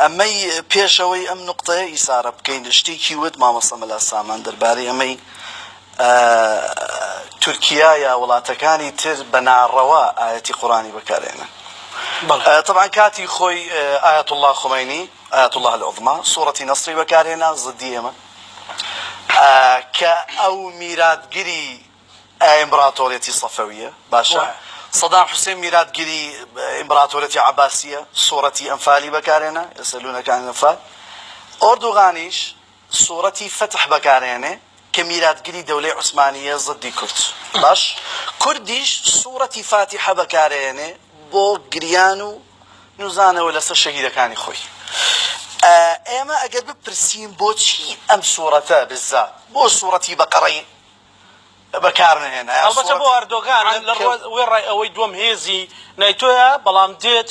ئەمەی پێش ئەوەی ئەم نوقتەیە ئیسارە بکەین شتێکی وت مامۆستا مەلا سامان دەربارەی ئەمەی تورکیا یا وڵاتەکانی تر بە ناڕەوا ئایەتی قورئانی بەکارێنن. طبعا کاتی خۆی ئایەتوڵڵا خومەینی ئایەتوڵڵا العظما سوڕەتی نەسری بەکارهێنا زدی ئێمە کە ئەو میراتگری ئیمبراتۆریەتی سەفەویە باشە سەدام حوسێن میراتگری ئیمبراتۆریەتی عەباسیە سوڕەتی ئەنفالی بەکارهێنا یەسەلونەکە عن الأنفال ئۆردوغانیش سوڕەتی فەتح بەکارهێنێ کە میراتگری دەولەی عوسمانیە زدی کورد باش کوردیش سوڕەتی فاتیحە بەکارهێنێ بۆ گریان و نوزانەوە لەسەر شەهیدەکانی خۆی. ئێمە ئەگەر بپرسین بۆچی ئەم سوڕەتە بالذات بۆ سوڕەتی بەقەڕەی بەکار نەهێنا یا ئەڵبەتە بۆ سوڕەتی ئەردۆگان لە عەنکەبوت. وێڕای ئەوەی دووەم هێزی نایتۆیە بەڵام دێت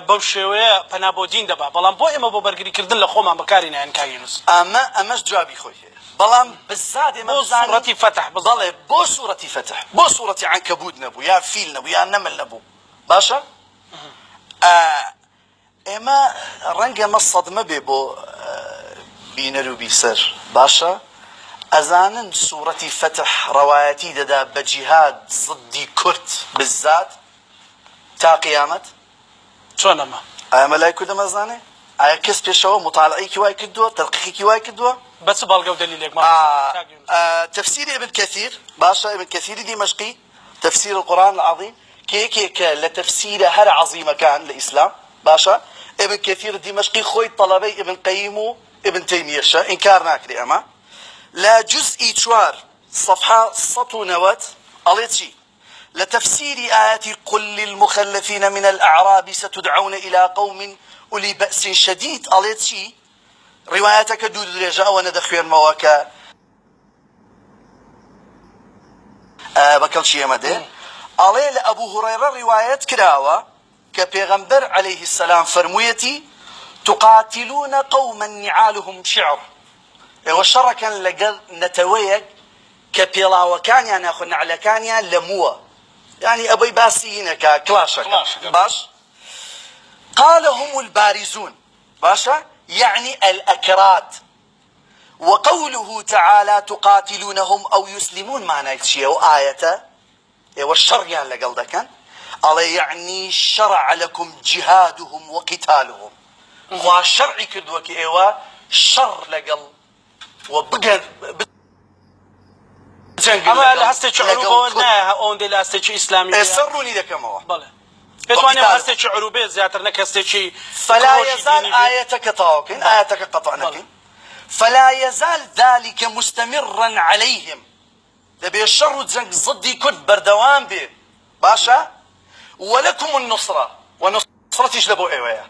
بەو شێوەیە پەنا بۆ دین دەبا بەڵام بۆ ئێمە بۆ بەرگری کردن لە خۆمان بەکاری نایەن کاک یونس. ئەمە ئەمەش جوابی خۆی هەیە بەڵام بالذات ئێمە بۆ بزانین سوڕەتی فەتح بزانین. بەڵێ بۆ سوڕەتی فەتح بۆ سوڕەتی عەنکەبوت نەبوو یا فیل نەبوو یا نەمل نەبوو باشە ئا ئێمە ڕەنگە ئەمە سەدمە بێ بۆ بینەر و بیسەر باشە ئەزانن سوڕەتی فەتح ڕەوایەتی دەدا بە جیهاد زدی کورد بالذات تا قیامەت؟ چۆن ئەمە؟ ئایا مەلای کورد ئەمە ئەزانێ؟ ئایا کەس پێشەوە موتالعەیەکی وای کردووە تەدقیقێکی وای کردووە؟ بە چ بەڵگە و دەلیلێک مامۆستا کاک یونس؟ تەفسیری ئیبن کەثیر باشە ئیبن کەثیری دیمەشقی تفسیر القرآن العظیم کە یەکێکە لە تەفسیرە هەرە عەزیمەکان لە ئیسلام باشە ئیبن کەثیر دیمەشقی خۆی تەڵەبەی ئیبن قەیم و ئیبن تەیمیەشە ئینکار ناکرێ ئەمە لە جوزئی چوار سەفحە 190 ئەڵێ چی لە تەفسیری ئایەتی قل للمخلفین من الأعراب ستدعون إلى قوم أولي بأس شديد ئەڵێ چی ڕیوایەتەکە دوور درێژە ئەوەنە دەخوێنمەوە کە بە کەڵکی ئێمە دێ ئەڵێ لە ئەبوو هوڕێڕە ڕیوایەت کراوە کە پێغەمبەر عەلەیه السلام فەرموویەتی تقاتلون قوما نعالهم شعر ئێوە شەڕەکەن لەگەڵ نەتەوەیەک کە پێڵاوەکانیان یاخۆ نەعلەکانیان لە مووە یعنی ئەبەی باسی هینەکە کڵاشەکە باش قال هم البارزون باشە یعنی الأكراد وقوله تعالی تقاتلونهم او یسلمون مانای چیە ئەو ئایەتە ئێوە شەڕیان لەگەڵ دەکەن ئەڵێ یەعنی شرع لکم جهادهم وقتالهم خوا شەرعی کردووە کە ئێوە شەڕ لەگەڵ و بگەن بجەنگن ئەمە لە لەگەڵ هەستێکی لەگەڵ عروبەوە کورد نایە ئەوەندەی لە هەستێکی ئیسلامی بێ ئێستا ڕوونی دەکەمەوە بەڵێ پێتوانێ وقتالهم هەستێکی عروبێ زیاتر نەک هەستێکی فلا کڕۆکی یزال دینی بێ ئایەتەکە تەواو کەین بەڵێ ئایەتەکە قەتع بەڵێ نەکەین فلا یزال ذلک مستمرا علیهم دەبێ شەڕ و جەنگ زدی کورد بەردەوام بێ باشە ولکم النصرە و نوسرەتیش لە بۆ ئێوەیە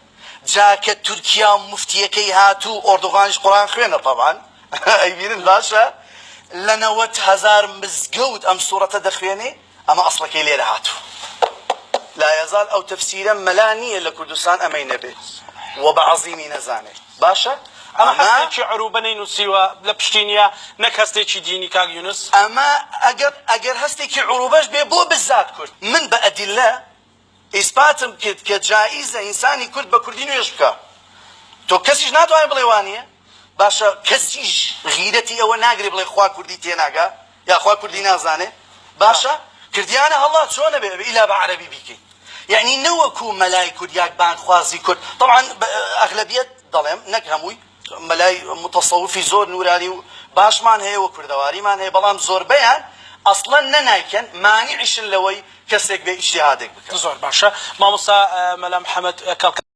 جا کە تورکیا و موفتیەکەی هات و ئۆردوغانیش قورئان خوێنە تەبعەن ئەیبینن باشە لە 90 هەزار مزگەوت ئەم سوڕەتە دەخوێنێ ئەمە ئەسڵەکەی لێرە هاتوو لا یزال ئەو تەفسیرە مەلا نییە لە کوردستان ئەمەی نەبێ و بە عەزیمی نەزانێ باشە ئەمە ئەمە هەستێکی عروبە نەینوسیوە لە پشتی نیە نەک هەستێکی دینی کاک یونس. ئەمە ئەگەر ئەگەر هەستێکی عروبەش بێ بۆ بالذات کورد من بە ئەدیللە ئیسپاتم کرد کە جائیزە ئینسانی کورد بە کوردی نوێژ بکا تۆ کەسیش ناتوانێ بڵێ وانیە باشە کەسیش غیرەتی ئەوە ناگرێ بڵێ خوا کوردی تێناگا یاخوا کوردی نازانێ باشە کردیانە هەڵا چۆنە بێ ئەبێ ئیلا بە عەرەبی بیکەی یعنی نەوەکو مەلای کورد یاک بانگخوازی کورد طبعا ئەغلەبیەت دەڵێم نەک هەمووی مەلای متەسەوفی زۆر نورانی و باشمان هەیە و کوردەواریمان هەیە بەڵام زۆربەیان ئەسڵەن نە نایکەن مانعیشن لەوەی کەسێک بێ ئیجتیهادێک بکات. زۆر باشە مامۆستا مەلا محمد کەڵکە.